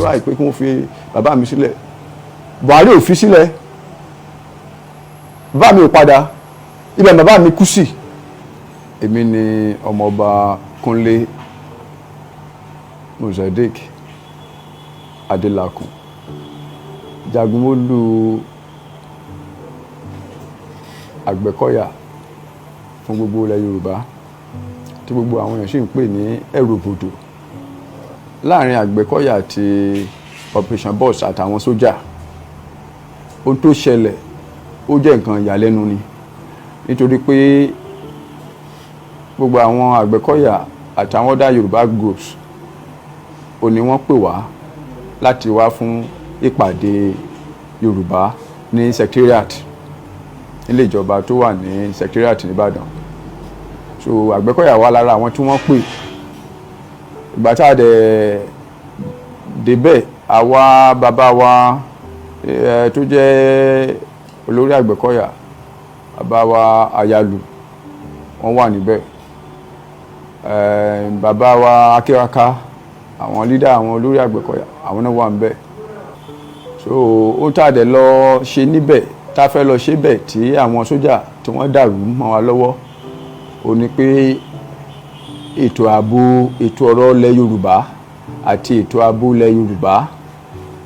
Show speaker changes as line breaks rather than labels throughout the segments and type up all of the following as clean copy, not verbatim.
try pé kí wọ́n fi bàbá mi sílẹ̀. Buhari ò fi sílẹ̀, bàbá mi ò padà. Ibẹ̀ bàbá mi kú sí. Èmi ni Ọmọọba Kúnlé Mosaic Adélakùn, Jagunmólú Àgbẹ̀kọ̀yà fún gbogbo ilẹ̀ Yorùbá, tí gbogbo àwọn èèyàn sì ń pè ní Ẹrùbodò. Láàrin Àgbẹ̀kọ̀yà àti Operation Burst àtàwọn sójà, ohun tó ṣẹlẹ̀, ó jẹ́ nǹkan ìyàlẹ́nu ni, nítorí pé gbogbo àwọn Àgbẹ̀kọ̀yà àtàwọn other Yorùbá groups ò ní wọ́n pè wá láti wá fún ìpàdé Yorùbá ní secretariat, nílé ìjọba tó wà ní secretariat nìbàdàn. So Àgbẹ̀kọ̀yà wà lára àwọn tí wọ́n pè. Ìgbà tá a dẹ̀ débẹ̀, àwa bàbá wa tó jẹ́ olórí Àgbẹ̀kọ̀yà, bàbá wa Àyàlù, wọ́n wà níbẹ̀, bàbá wa Akéraka, àwọn leader, àwọn olórí Àgbẹ̀kọ̀yà, àwọn náà wà níbẹ̀. So ó tá a dẹ̀ lọ ṣe níbẹ̀, tá a fẹ́ lọ ṣe bẹ̀, tí àwọn sójà tí wọ́n dàrú mọ́ wa lọ́wọ́, ó ní pé ètò ààbò, ètò ọ̀rọ̀ ilẹ̀ Yorùbá àti ètò ààbò ilẹ̀ Yorùbá,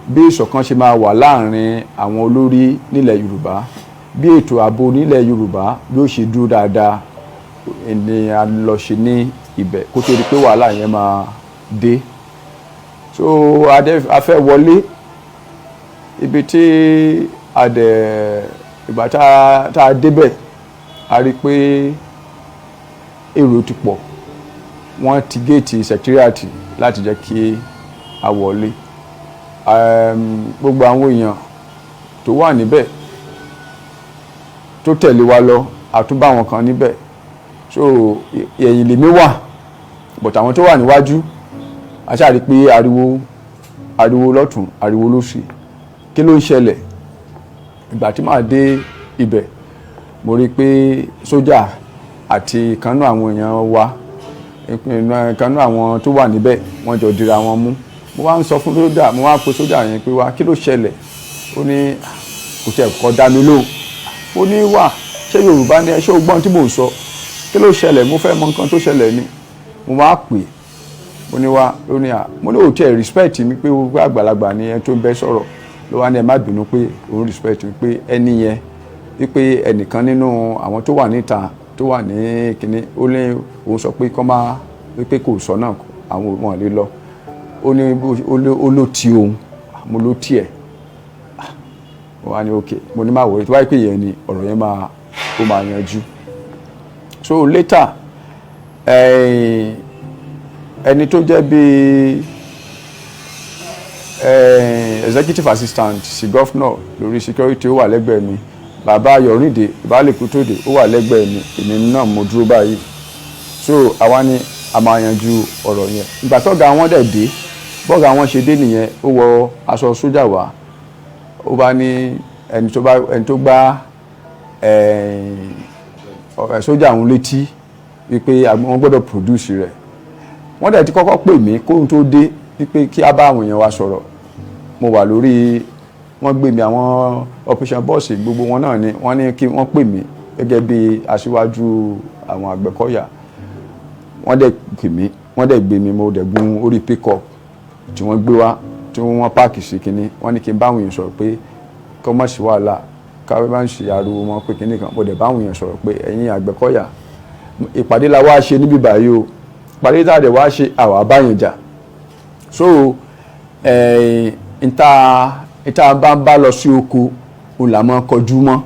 bí ìṣọ̀kan ṣe máa wà láàrin àwọn olórí nílẹ̀ Yorùbá, bí ètò ààbò nílẹ̀ Yorùbá bí ó ṣe dúró dáadáa ni a lọ ṣe ní ibẹ̀, kó tó di pé wàhálà yẹn máa dé. So a fẹ́ wọlé ibi tí a dẹ̀, ìgbà tá a débẹ̀, a rí i pé èrò ti pọ̀. Wọ́n ti géètì secretariat láti jẹ́ kí a wọlé. Gbogbo àwọn èèyàn tó wà níbẹ̀ tó tẹ̀lé wa lọ, àtúbà àwọn kan níbẹ̀. So ẹ̀yìn lèmi wà, but àwọn tó wà níwájú, a ṣáà rí i pé ariwo, ariwo lọ́tún, ariwo lósì, kí ló ń ṣẹlẹ̀? Ìgbà tí màá dé ibẹ̀, mo rí i pé sójà àti ìkànnú àwọn èèyàn wa, ìkànnú àwọn tó wà níbẹ̀, wọ́n jọ dira wọn mú. Mo wá ń sọ fún sójà, mo wá ń pe sójà yẹn pé, "Wá, kí ló ṣẹlẹ̀?" Ó ní kò tiẹ̀ kọ́ dá mi lóhùn. Ó ní, "Wà, ṣé Yorùbá ni ẹ? Ṣé o gbọ́n tí mò ń sọ? Kí ló ṣẹlẹ̀? Mo fẹ́ mọ nǹkan tó ṣẹlẹ̀ ni." Mo wá pè, mo ní, "Wá." Ó ní, "À." Mo ní, "Ò tiẹ̀ respect mi pé o àgbàlagbà ni ẹ tó ń bẹ́ sọ̀rọ̀." Ló wá ní, "Ẹ má bínú," pé òun respect mi, pé ẹni yẹn, wípé ẹnìkan nínú àwọn tó wà níta, tó wà ní kínní, ó ní òun sọ pé kọ́ máa, wípé kò sọ náà, àwọn wọn lè lọ. Ó ní ó ló ti òun. Mo ló tiẹ̀. Mo wá ní, "Ok." Mo ní, "Má wọlé." Tó báyìí pé yẹn ni ọ̀rọ̀ yẹn máa, ó máa yanjú. So later, ẹni tó jẹ́ bíi executive assistant sí governor lórí security, ó wà lẹ́gbẹ̀ẹ́ mi. Bàbá Ayọ̀rìndé Baálé Kútódé, ó wà lẹ́gbẹ̀ẹ́ mi. Èmi náà mo dúró báyìí. So àwa ni a máa yanjú ọ̀rọ̀ yẹn. Ìgbà tọ́gà wọn dẹ̀ dé, bọ́gà wọn ṣe dé nìyẹn, ó wọ aṣọ sójà wá. Ó bá ní ẹni tó bá, ẹni tó gbá sójà òun létí, wípé wọ́n gbọ́dọ̀ produce rẹ̀. Wọ́n dẹ̀ ti kọ́kọ́ pè mí kóhun tó dé, wípé kí á bá àwọn èèyàn wa sọ̀rọ̀. Mo wà lórí, wọ́n gbé mi, àwọn Operation Burst, gbogbo wọn náà ni wọ́n ní kí wọ́n pè mí gẹ́gẹ́ bí aṣíwájú àwọn Àgbẹ̀kọ̀yà. Wọ́n dẹ̀ pè mí, wọ́n dẹ̀ gbé mi, mo dẹ̀ gun orí pick-up tí wọ́n gbé wá, tí wọ́n park sí kínní. Wọ́n ní kí n bá àwọn èèyàn sọ̀rọ̀ pé kọ́ mọ̀ sí wàhálà, káwé bá ń ṣe ariwo wọn pé kínní kan. Mo dẹ̀ bá àwọn èèyàn sọ̀rọ̀ pé, "Ẹ̀yin Àgbẹ̀kọ̀yà, ìpàdé la wá ṣe níbí báyìí o. Ìpàdé tá a dẹ̀ wá ṣe, àwa báyẹn jà." So ìta bá ń bá lọ sí oko, òun là máa kọjú mọ́.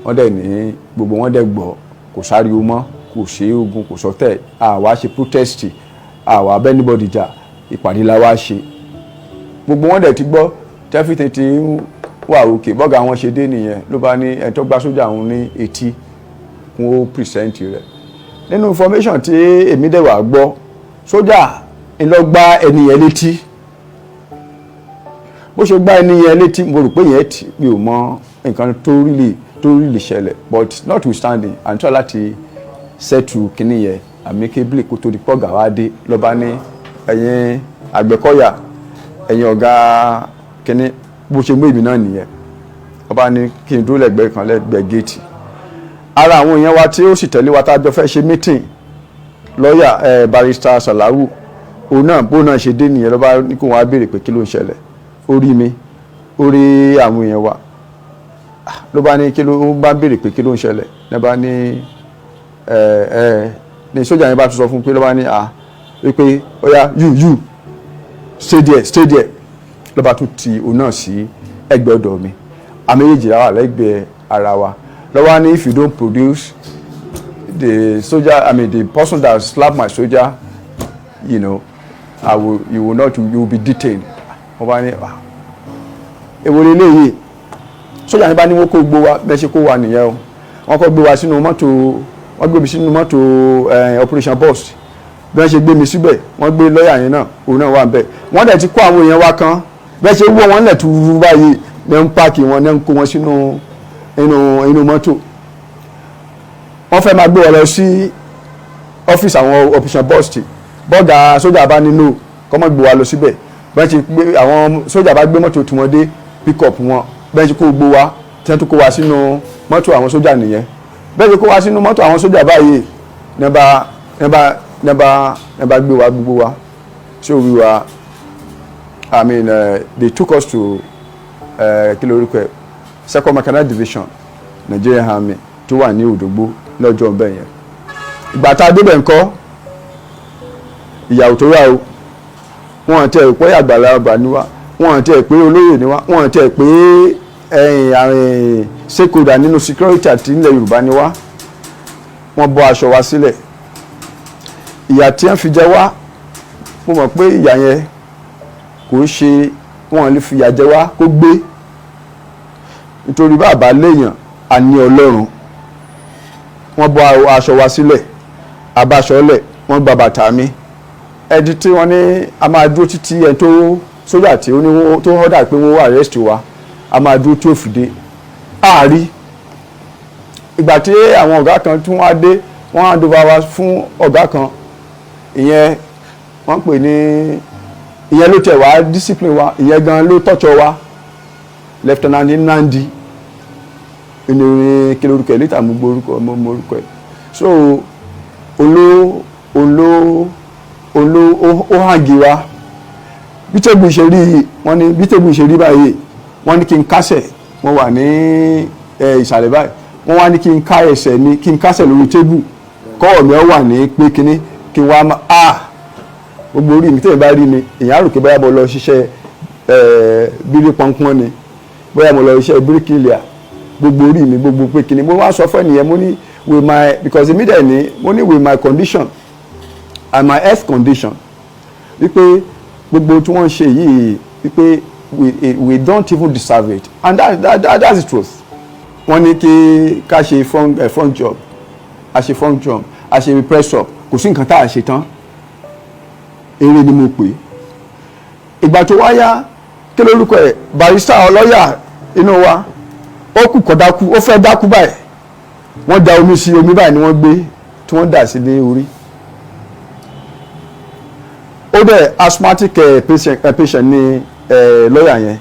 Wọ́n dẹ̀ ní gbogbo wọn dẹ̀ gbọ́, kò sáriwo mọ́, kò sí ogun, kò sọ́tẹ̀. Àwa ṣe protest, àwa bẹ́ anybody jà, ìpàdé la wá ṣe. Gbogbo wọn dẹ̀ ti gbọ́, everything ti ń wà òkè. Bọ́gà wọn ṣe dé nìyẹn, ló bá ní ẹni tó gbá sójà òun ní etí, kún ó present rẹ̀. Nínú information tí èmi dẹ̀ wá gbọ́, sójà ń lọ gbá ẹni yẹn létí. Bó ṣe gbá ẹni yẹn létí, mo rò pé yẹn tì, mi ò mọ nǹkan tó really ṣẹlẹ̀, but notwithstanding, à ń tọ́ láti settle kínní yẹn amicably kó tó di pọ́gà wá dé. Lọ́ba ní, "Ẹ̀yin Àgbẹ̀kọ̀yà, Ẹ̀yin ọ̀gá kínní, bó ṣe mú èmi náà nìyẹn. Wọ́n bá ní kí n dúró lẹ́gbẹ̀ẹ́ kan, lẹ́gbẹ̀ẹ́ géètì. Ara àwọn èèyàn wa tí ó sì tẹ̀lé wa tá a jọ fẹ́ ṣe meeting, lọ́ọ̀yà barrister Salawu, òun náà, bó náà ṣe dé nìyẹn. Ló bá ní kó wọn á béèrè pé kí ló ń ṣẹlẹ̀. Ó rí mi, ó rí àwọn èèyàn wa. Ló bá ní kí ló ń bá béèrè pé kí ló ń ṣẹlẹ̀. Ní bá ní ẹ ẹ ní sójà yẹn bá tún sọ fún un pé, ló bá ní à wípé, "Ó yá, you stay there, stay there." Ló bá tún ti òun náà sí ẹgbẹ́ ọ̀dọ̀ mi. Àmì méjèèjì wà lẹ́gbẹ̀ẹ́ ara wa. Lọ́wọ́ ní, "If you don't produce the soldier, I mean, the person that slap my soldier, I will you will not you will be detained." Wọ́n bá ní, "Ah, èwo leléyìí?" Sójà yẹn bá ní wọ́n kó gbó wa. Bẹ́ẹ̀ ṣe kó wa nìyẹn o. Wọ́n kọ́ gbé wa sínú mọ́tò, wọ́n gbé mi sínú mọ́tò operation burst. Bí wọ́n ṣe gbé mi síbẹ̀, wọ́n gbé lọ́ọ̀yà yẹn náà, òun náà wà ń bẹ̀. Wọ́n dẹ̀ ti kó àwọn èèyàn wa kan. Bẹ́ẹ̀ ṣe wọ́ wọn lẹ̀ tuuru báyìí ní ń pack wọn, ní ń kó wọn sínú inú mọ́tò. Wọ́n fẹ́ máa gbé wọn lọ sí ọ́fíìsì àwọn operation burst. Bọ́gà sójà bá nínú kọ́mọ́ gbé wa lọ síbẹ̀. Bẹ́ẹ̀ ṣe gbé àwọn sójà bá gbé mọ́tò tí wọ́n dé, pick up wọn. Bẹ́ẹ̀ ṣe kó gbó wa tí wọ́n tún kó wa sínú mọ́tò àwọn sójà nìyẹn. Bẹ́ẹ̀ ṣe kó wa sínú mọ́tò àwọn sójà báyìí ní bá gbé wa, gbogbo wa. So we were I mean, they took us to kí lórúkọ ẹ̀, Second Mechanized Division, Nigerian Army, tó wà ní Òdògbó lọ́jọ́ bẹ́ẹ̀ yẹn. Ìgbà tá a débẹ̀ ńkọ́, ìyàwó tó yà o, wọ́n ti ẹ̀ pé àgbàlagbà ni wá, wọ́n ti ẹ̀ pé olóyè ni wá, wọ́n ti ẹ̀ pé ẹ̀yìn stakeholder nínú security àti nílẹ̀ Yorùbá ni wá. Wọ́n bọ́ aṣọ wa sílẹ̀. Ìyà tí wọ́n fi jẹ wá, mo mọ̀ pé ìyà yẹn kò ń ṣe wọ́n lè fi ìyà jẹ wá kó gbé, nítorí bàbá léèyàn àní Ọlọ́run. Wọ́n bọ́ aṣọ wa sílẹ̀, abáṣọlẹ̀, wọ́n gba bàtà mi. Ẹni tí wọ́n ní a máa dúró títí ẹni tó sójà tí ó ní tó order pé wọ́n arrest wa, a máa dúró tí ó fi dé àárí. Ìgbà tí àwọn ọ̀gá kan tí wọ́n á dé, wọ́n á dọ̀bà wa fún ọ̀gá kan. Ìyẹn wọ́n pè ní, ìyẹn ló tẹ̀ wá discipline wa, ìyẹn gan ló tọ́jọ́ wa, Lieutenant Nnamdi inú kí lórúkọ ẹ̀ létà, mo gbórúkọ, mo mọ orúkọ ẹ̀. So olo ó hang wa. Bí table ṣe rí, wọ́n ní bí table ṣe rí báyìí, wọ́n ní kí n kásẹ̀. Wọ́n wà ní ìsàlẹ̀ báyìí. Wọ́n wá ní kí n ká ẹsẹ̀ mi, kí n kásẹ̀ lórí table, kọ́wọ̀ mi ó wà ní pé kínní, kí n wá má gbogbo orí mi. Tẹ́yìn bá rí mi, èèyàn á rò pé bóyá mo lọ ṣiṣẹ́ bírí pọ́npọ́n ni, bóyá mo lọ ṣiṣẹ́ bíríkìlìà. Gbogbo orí mi, gbogbo pé kínní. Mo wá sọ fún ẹnìyẹn, mo ní with my, because immediately mo ní with my condition and my health condition, wípé gbogbo tí wọ́n ń ṣe yìí, wípé we don't even deserve it, and that's the truth. Wọ́n ní kí ká ṣe front jump, a ṣe front jump, a ṣe press up, kò sí nǹkan tá a ṣe tán. Eré ni mo pè é. Ìgbà tó wáyá, kí lórúkọ ẹ̀, barrister ọlọ́yà inú wa, ó kù kọ́ dákú, ó fẹ́ dákú báyìí. Wọ́n da omi sí, omi báyìí ni wọ́n gbé tí wọ́n dà sí ní orí. Ó dẹ̀ asthmatic patient ní lọ́yà yẹn.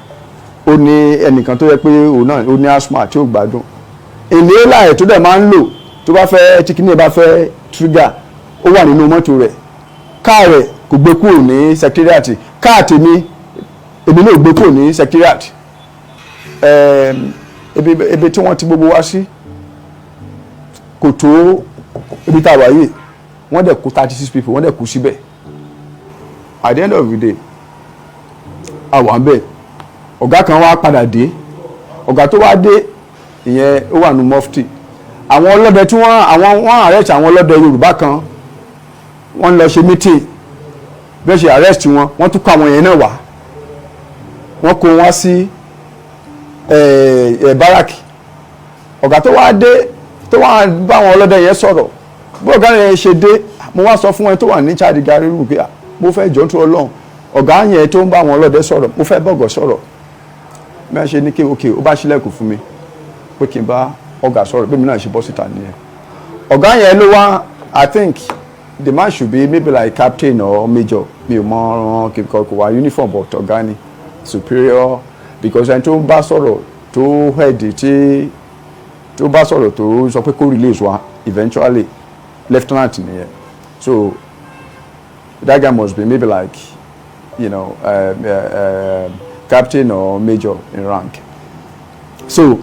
Ó ní ẹnìkan tó yẹ pé òun náà ó ní asthma tí ó gbádùn. Inhaler ẹ̀ tó dẹ̀ máa ń lò tó bá fẹ́, tí kíní ẹ̀ bá fẹ́ trigger, ó wà nínú mọ́tò rẹ̀. Car rẹ̀ kò gbé kúrò ní secretariat. Car tèmi, èmi náà gbé kúrò ní secretariat. Ibi tí wọ́n ti gbogbo wá sí kò tó ibi tá a wà yìí. Wọ́n dẹ̀ kó 36 people, wọ́n dẹ̀ kú síbẹ̀. At the end of the day, a wà ń bẹ̀. Ọ̀gá kan wá padà dé. Ọ̀gá tó wá dé, ìyẹn ó wà ní mufti. Àwọn ọlọ́dẹ tí wọ́n, àwọn wọ́n arrest àwọn ọlọ́dẹ Yorùbá kan, wọ́n lọ ṣe meeting. Bí wọ́n ṣe arrest wọn, wọ́n tún kó àwọn yẹn náà wá. Wọ́n kó wọn sí barrack. Ọ̀gá tó wá dé, tó wá bá àwọn ọlọ́dẹ yẹn sọ̀rọ̀, bí ọ̀gá yẹn ṣe dé, mo wá sọ fún ẹ tó wà ní charge gari room pé mo fẹ́ jọ́ tó Ọlọ́run, ọ̀gá yẹn tó ń bá àwọn ọlọ́dẹ sọ̀rọ̀, mo fẹ́ bọ̀gọ̀ sọ̀rọ̀. Bí wọ́n ṣe ní kí ok, ó bá ṣílẹ̀kùn fún mi pé kí n bá ọ̀gá sọ̀rọ̀. Bí mi náà ṣe bọ́ síta nìyẹn. Ọ̀gá yẹn ló wá, I think The man should be maybe like captain or major. Mi ò mọ kíkọ, kò wá uniform, but ọ̀gá ni, superior, because ẹni tó ń bá sọ̀rọ̀, tó head tí tó bá sọ̀rọ̀, tó sọ pé kó release wa eventually, lieutenant nìyẹn. So that guy must be maybe like captain or major in rank. So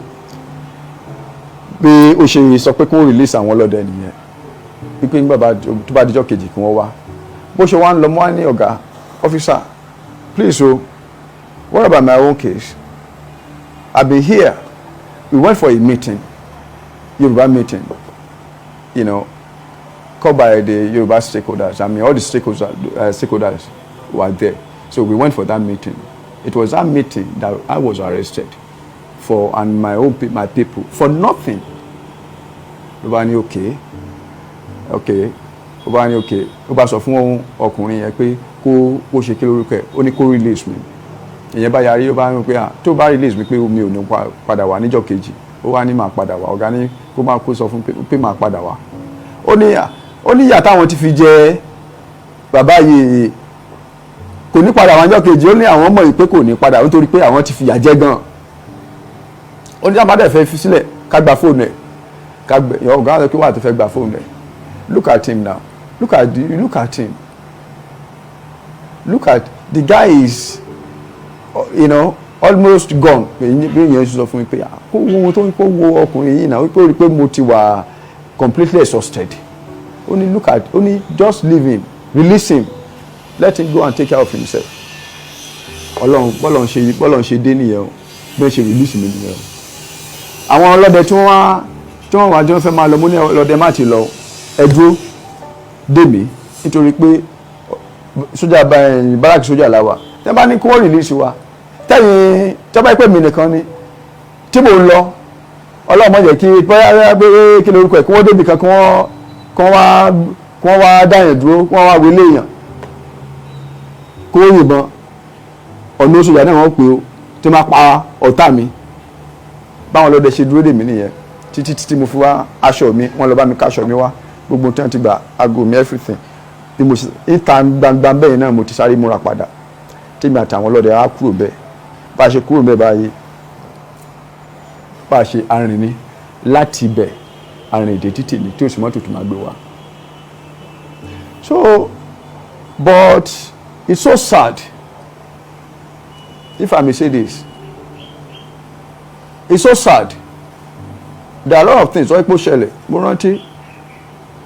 bí ó ṣe sọ pé kí wọ́n release àwọn ọlọ́dẹ nìyẹn, wípé nígbà tó bá dijọ́ kejì kí wọ́n wá. Bó ṣe wá ń lọ mọ́ wá ní, "Ọ̀gá officer, please o, what about my own case? I been here. We went for a meeting, Yoruba meeting, called by the Yoruba stakeholders. I mean, all the stakeholders were there. So we went for that meeting. It was that meeting that I was arrested for, and my own my people, for nothing." Ló bá ní, Okay." Ó bá ní, "Okay." Ó bá sọ fún ọkùnrin yẹn pé kó ṣe kí lórúkọ ẹ̀, ó ní kó release mi. Ìyẹn bá yarí, ó bá ń pé, ah, tó bá release mi, pé mi ò ní padà wá níjọ́ kejì. Ó wá ní, "Máa padà wá." Ọ̀gá ní kó máa kó sọ fún pé máa padà wá. Ó ní ìyà táwọn ti fi jẹ bàbá yìí, kò ní padà wá níjọ́ kejì. Ó ní àwọn mọ̀ pé kò ní padà nítorí pé àwọn ti fìyà jẹ gan. Ó ní sábà dẹ̀ fẹ́ fi sílẹ̀, ká gba fóònù ẹ̀, ká gbẹ ọ̀gá rẹ̀ kí wà tó fẹ́ gba fóònù ẹ̀. "Look at him now. Look at him. Look at the guy, is almost gone." Bí ìyẹn sọ fún mi pé kó wo ohun tó ń kó wo ọkùnrin yìí náà, wípé ó rí i pé mo ti wà completely exhausted. Ó ní, "Look at," ó ní, "Just leave him, release him, let him go and take care of himself." Ọlọ́run, bọ́lọ́run ṣe dé nìyẹn o. Bí wọ́n ṣe release mi nìyẹn o. Àwọn ọlọ́dẹ tí wọ́n wá tí wọ́n fẹ́ máa lọ, mú ní ọlọ́dẹ má ti lọ, ẹ dúró dè mí, nítorí pé sójà bá ẹ̀yìn barrack sójà la wà. Tẹ́ bá ní kí wọ́n release wa, tẹ́yìn tẹ́ bá pẹ́ mi nìkan ni tí mò ń lọ, Ọlọ́run má jẹ́ kí bóyá pé kí lórúkọ ẹ̀, kí wọ́n débi kan, kí wọ́n wá dáyàn dúró, kí wọ́n wá wọlé èèyàn, kó yìnbọn ọ̀nà sójà náà, wọ́n pè ó tí wọ́n pa ọ̀tá mi. Báwọn ọlọ́dẹ ṣe dúró dè mí nìyẹn títí títí mo fi wá aṣọ mi. Wọ́n lọ bá mi káṣọ mi wá, gbogbo tí wọ́n ti gbà, aago mi, everything. Bí mo ṣe níta gbangba bẹ́ẹ̀ náà, mo ti sáré múra padà, tèmi àtàwọn ọlọ́dẹ á kúrò bẹ́ẹ̀. Bá a ṣe kúrò bẹ́ẹ̀ báyìí, bá a ṣe arìn ní láti ibẹ̀, arìn èdè títì ní tí òsì mọ́tò tó máa gbé wa. So, but it's so sad, if I may say this, it's so sad. There are a lot of things wọ́n pọ̀ ṣẹlẹ̀. Mo rántí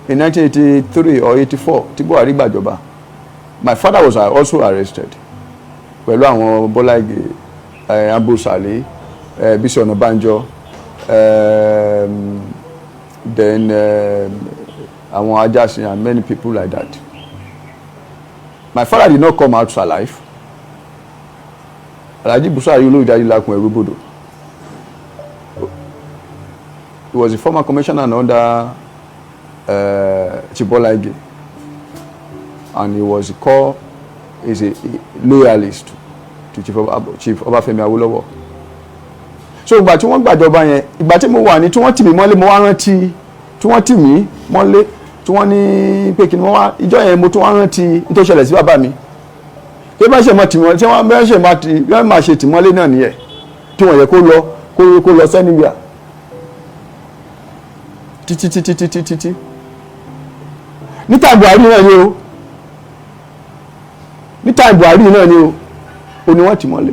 in 1983 or 84 tí Buhari gbàjọba, my father was also arrested pẹ̀lú àwọn Bọ́lá Ìgè, Ambrose Alli, Bísí Ọ̀nàbànjọ, then àwọn Ajásin and many people like that. My father did not come out alive. Alhaji Busari Olóyèdè Lakun Ẹrúbodò, he was a former commissioner under Chief Bola Ige, and he was called is a loyalist to Chief Obafemi Awolowo. So ìgbà tí wọ́n gbàjọba yẹn, ìgbà tí mo wà ní tí wọ́n tì mí mọ́lé, mo wá rántí tí wọ́n tì mí mọ́lé, tí wọ́n ní pé kí ni wọ́n wá ìjọ yẹn, mo tún wá rántí ní tó ṣẹlẹ̀ sí bàbá mi, pé bá ṣe mọ tì wọ́n, tí wọ́n bá ṣe máa tì bí wọ́n máa ṣe tì mọ́lé náà nìyẹn, tí wọ́n yẹ kó lọ kó lọ sẹ́niwìà títí títí títí títí. Níta Buhari náà ni o, níta Buhari náà ni o, ó ní wọ́n tì mọ́lé.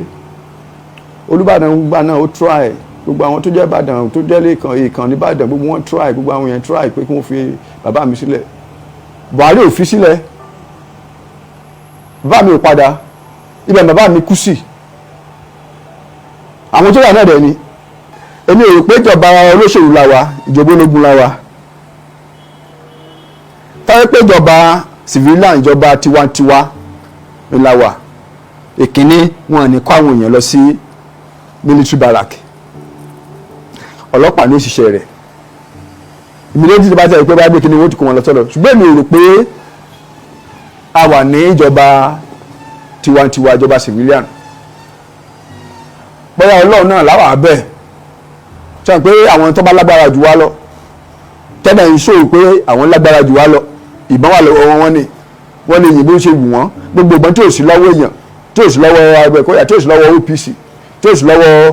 Olúbàdàn gbà náà, ó try. Gbogbo àwọn tó jẹ́ Ìbàdàn, tó jẹ́ lẹ́ẹ̀kan ìkàn ní Ìbàdàn, gbogbo wọn try, gbogbo àwọn yẹn try pé kí wọ́n fi bàbá mi sílẹ̀. Buhari ò fi sílẹ̀. Bàbá mi ò padà. Ibẹ̀ bàbá mi kú sí. Àwọn tó wà náà dẹ̀ ni èmi ò rò pé ìjọba olóṣèlú la wà, ìjọba ológun la wà. Táyé pé ìjọba civilian, ìjọba tiwantiwa ni la wà, ìkíní, wọn ní kó àwọn èèyàn lọ sí military barrack, ọlọ́pàá ní òṣìṣẹ́ rẹ̀ immediately tó bá tẹ̀lé pé bá gbé kíni, wọ́n ti kó wọn lọ sọ́dọ̀. Ṣùgbọ́n èmi ò rò pé a wà ní ìjọba tiwantiwa, ìjọba civilian. Bóyá Ọlọ́run náà láwà bẹ́ẹ̀ sọ pé àwọn tó bá lágbára jù wá lọ tẹ́lẹ̀ ń ṣòro pé àwọn lágbára jù wá lọ, Ìbọn wà lọ́wọ́ wọn, wọ́n ní wọ́n lè yìnbọn ṣe wù wọ́n. Gbogbo ìbọn tí ò sí lọ́wọ́ èèyàn, tí ò sí lọ́wọ́ Àgbẹ̀kọ̀yà, tí ò sí lọ́wọ́ OPC, tí ò sí lọ́wọ́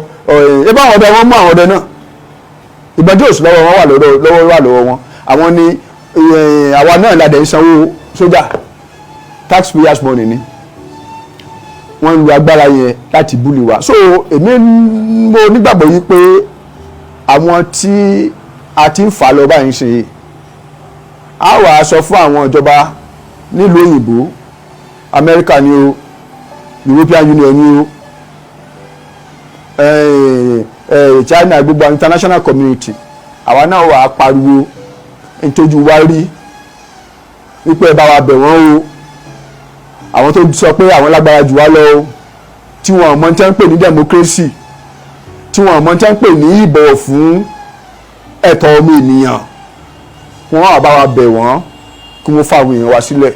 ẹ bá àwọn ọdẹ, wọn mú àwọn ọdẹ náà. Ìbọn tí ò sí lọ́wọ́ wọn wà lọ́wọ́ wọn. Àwọn ni àwa náà la dẹ̀ ń sanwó sójà, taxpayers' money ni wọ́n ń lo agbára yẹn láti bully wa. So èmi mo nígbàgbọ́ yìí pé àwọn tí a ti ń fà lọ báyìí ń ṣe, a wà sọ fún àwọn ìjọba nílùú òyìnbó, Amẹ́ríkà ni o, European Union ni o, China, gbogbo international community, àwa náà wà á pariwo nítorí wa rí wípé ẹ bá wa bẹ̀ wọ́n o. Àwọn tó sọ pé àwọn lágbára jù wá lọ o, tí wọn mọ tí wọ́n ń pè ní democracy, tí wọn mọ tí wọ́n ń pè ní ìbọ̀wọ̀ fún ẹ̀tọ́ ọmọ ènìyàn, wọ́n wá bá wa bẹ̀ wọ́n kí wọ́n fáwọn èèyàn wa sílẹ̀.